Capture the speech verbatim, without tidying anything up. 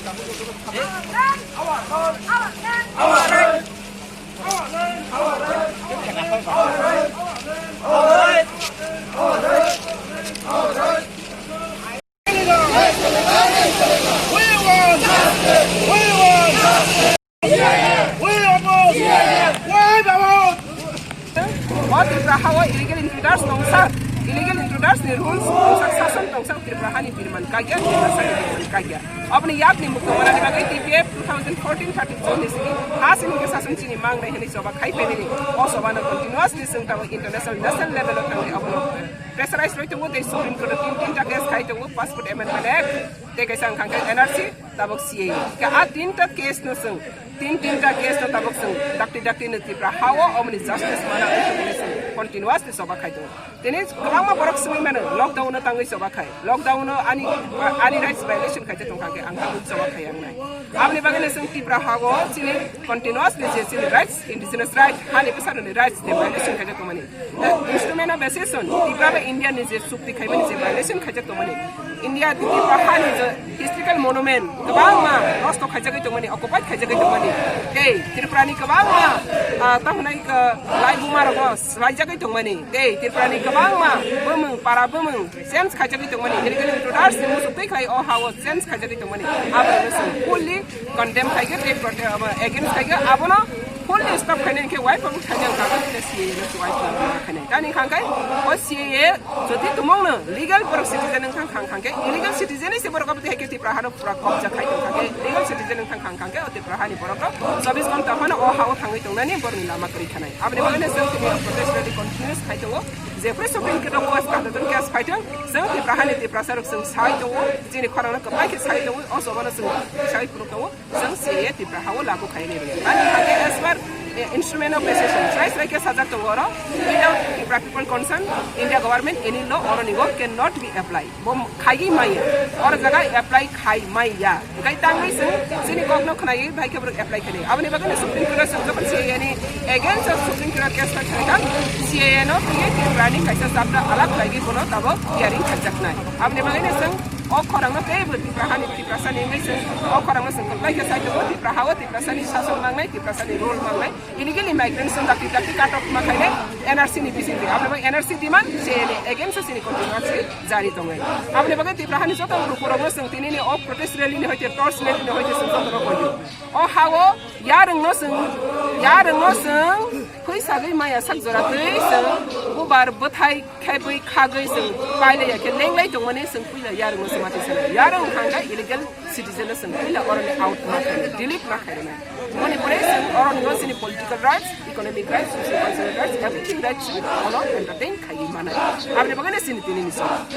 We want justice! We want justice! We oppose! Why the vote? O Tripura hao illegal intruders tongsa, illegal intruders ni rules tongsa, sason tongsa Tripura hani birman kagya, Tripura sani birman kagya. Aboni yakni mukto manani bagwi T P F two thousand fourteen thirteen June ni simi ha simi ke sason chini mang nai hini soba khai pemini. O soba no continuously sung tabo international national level o thangwi abono pressurize roi tongo tei Supreme Court o tin tinta case khai tongo, Passport Amendment Act, tei kaisa wngkha khe N R C, tabok C A A. Khe a tinta case no sung, tin tinta case no tabok sung dakti dakti no Tripura hao omoni justice mana continuously soba khai tongo. Tini kwbangma borok swngwi mano, lockdown no tangwi choba khai, lockdown no ani, ani rights violation khai tongkha khe ang tangwi choba khai ang nai. Aboni bagwi no chwng Tripura hago chini continuously je chini rights, indigenous rights, hani bwsarokni rights de violation khai tongmani. Eh, instrument of accession, Tripura bai India ni je chukti khaimani je violation khai tongmani. India Tripura hani je historical monument kwbangma nosto khaijagwi tongmani, occupied khaijagwi tongmani. Tei Tripura ni kwbangma, ah, tamo nai, ah, laibuma rokno swlaijagwi tongmani. Tei Tripura ni kwbangma bumung, para bumung change khaijagwi tongmani. Illegal intruders ni muchuk twi khlai o ha-o change khaijagwi tongmani. Abono chwng fully condemn khaikhe tei prote-, abo against khaikhe abono fully stop khainai hinkhe wipe out khainai ang kaisa C A A no wipe out khainai. Tani hwnkha khe o C A A jodi tumungno legal borok citizen wngkha kha hwnkha khe illegal citizen se borok abo tei hai khe Tripura hano pura kobja khai tongkha khe legal citizen wngkha kha hwnkha khe o Tripura hani borok rok chobbish ghonta phano o ha-o thangwi tongnani borokni lama kwrwi khanai. Aboni bagwi no chwng tini protest rally continuous khai tongo. Jephru Supreme Court o case kadaton case phaithwng, chwng Tripura hani Tiprasa rok chwng sai tongo, chini khorang no kwplai khe sai tongo, o soba no chwng sai phuru tongo, chwng C A A Tripura ha-o lagu khai nai rwya. Ani hwnkhe as per, eh, instrument of accession, srai srai khe sajak tongo oro, without Tripura people consent, India government any law or any law cannot be applied. Bo khaigwi maya, oro jaga apply khai maya. Hwnkhe tangwi chwng chini kokno khwnaiwi bai khe borok apply khainai. Aboni bagwi no Supreme Court o chwng jokhon C A A ni against o Supreme Court o case file khaikha, C A A no twiwi Tripura ni kaisa chapter alak khlaigwi bono tabok hearing khaijaknai. Aboni bagwi no chwng o khorang no teibo Tripura hani Tiprasa ni wngwi chwng o khorang no chwng kwplai khe sai tongo. Tripura ha-o Tiprasa ni sason mangnai, Tiprasa ni rule mangnai. Illegal immigrants no dakti dakti cut off ma khainai N R C ni bisingtwi. Aboni bagwi N R C demand C A A ni against o chini continuously jari tongwi. Aboni bagwi Tripura hani joto lukurokno chwng tinini o protest rally ni hoite, torch rally ni hoite chwng jotono koiyo. O ha-o yarwngno chwng, yarwngno chwng phuisagwi maya sak jora twi chwng bubar bwthai khaibwi khagwi chwng pailaiya khe lenglai tongmani chwng puila yarwngno chwng mati sanai. Yarwng hwnkha illegal citizen no chwng puila oroni out ma khainai, delete ma khainai. Moni pore chwng oroni o chini political rights, economic rights, social cultural rights, everything rights chwng ono entertain khaiwi manai. Aboni bagwi no chini tinini song.